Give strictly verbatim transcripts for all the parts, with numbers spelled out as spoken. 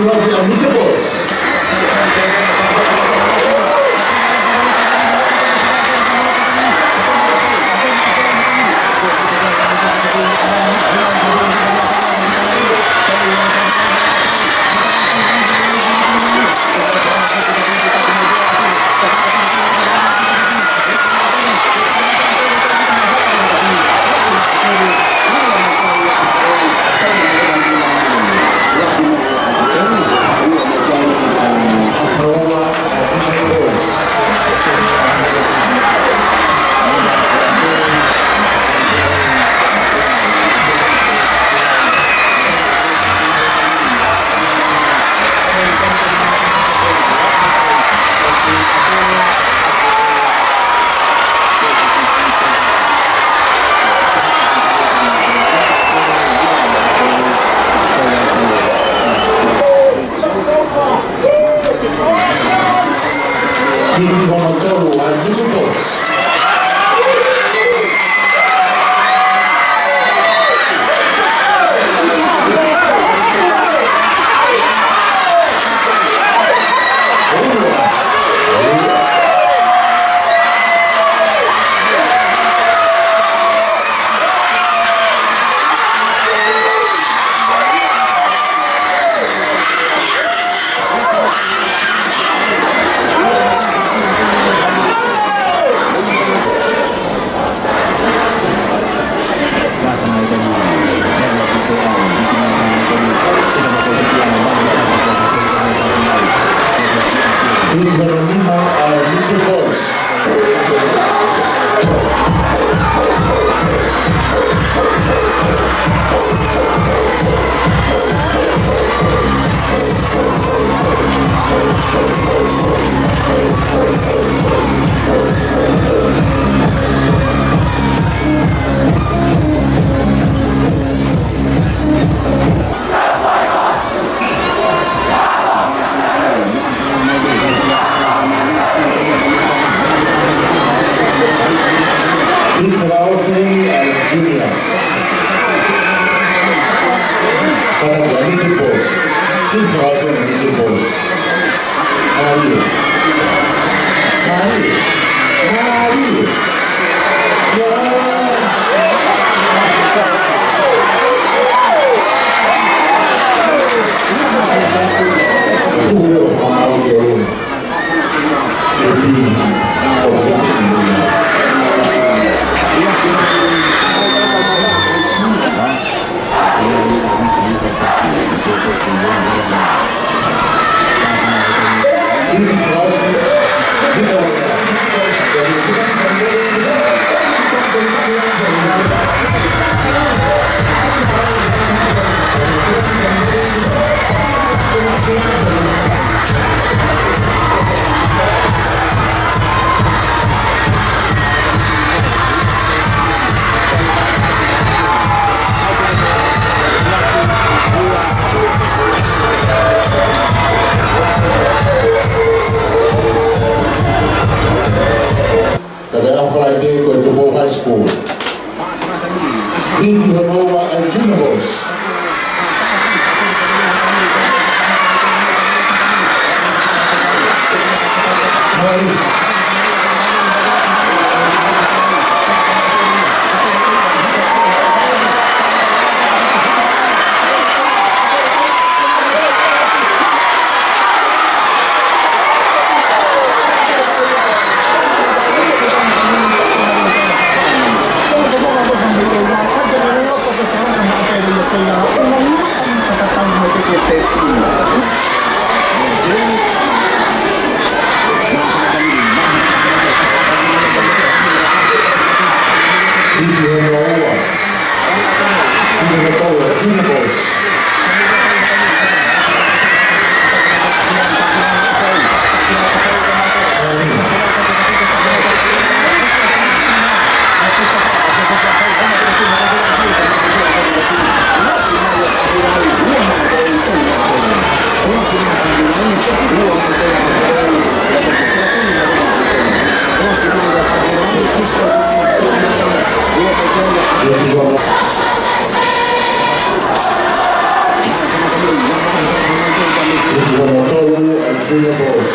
Love you, Mitchell Boys. Kiʻi hono tolu ʻa e Mitchell Boys. Kiʻi hono nima ʻa e Mitchell Boys. Kiʻi fakaʻosi eni ʻa e Junior. Kātaki ʻa e Mitchell Boys. Kiʻi fakaʻosi eni ʻa e Mitchell Boys. Mālie. Mālie. Mālie. Ia. Tuku leva ʻo fakamālō ki he ʻolunga. Ke timi. Ko ke timi. Ka te ʻaho Falaite ko e Tupou High School. Kiʻi hono ua ʻa e Junior Boys. Mālie. Kiʻi hono ua. Kiʻi hono ua, Junior Boys. Junior Boys.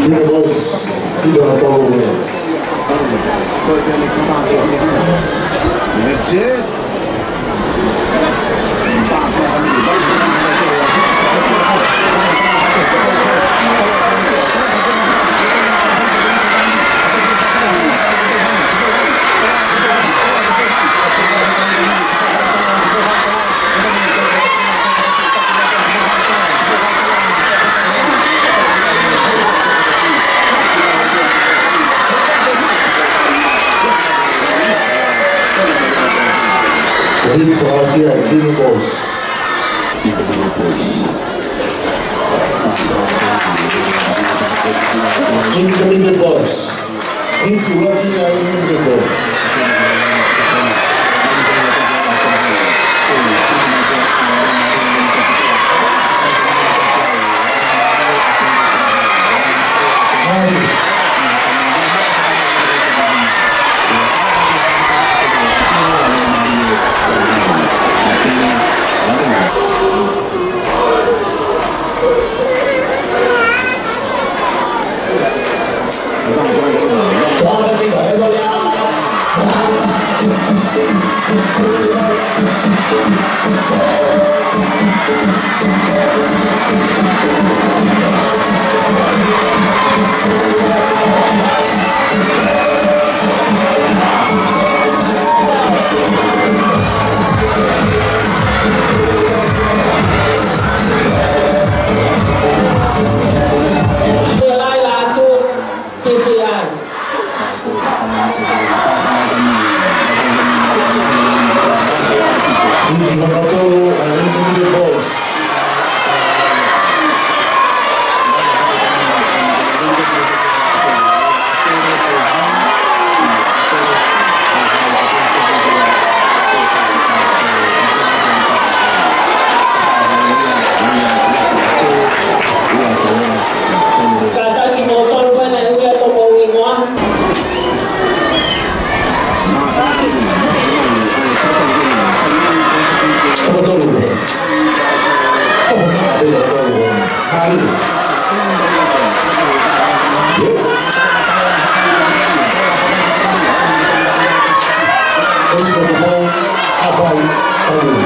Junior Boys, ʻi he tolu. That's it. Hit for us here, Junior Boys. Intermediate Boys. Hit for us here, Intermediate Boys. Te laila atu, te te ai. Hiki hono tolu, ʻa e Intermediate Boys. Kātaki mo tolu pena e ui atu mo ui ngoa. Ko tolu pē. Ko tolu pē. Hari. Yep. Let's go, the ball. Hapai, Taulua.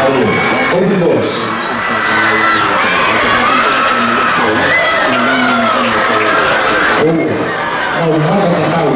Hari, open doors. Oh. Mau mata tatau.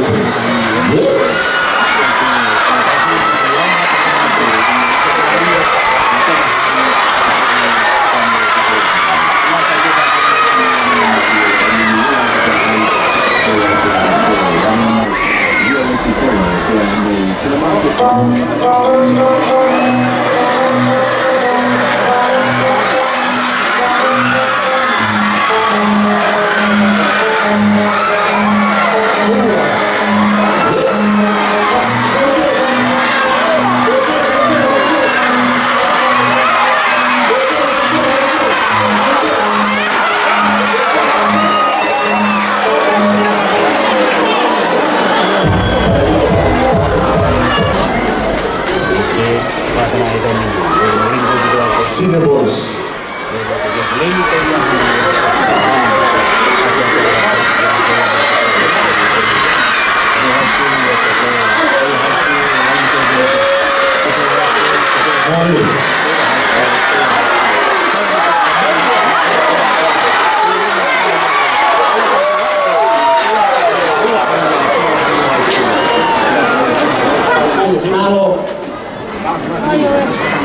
Senior Boys.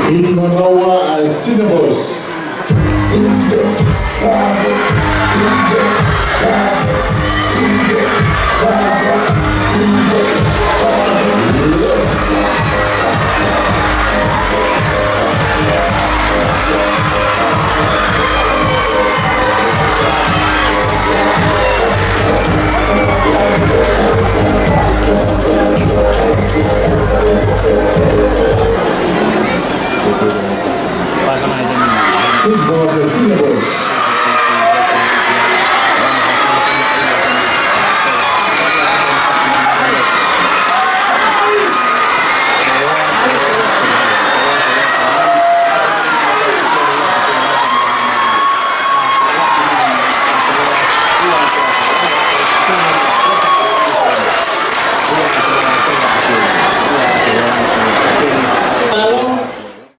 Hiki hono ua ʻa e Senior Boys.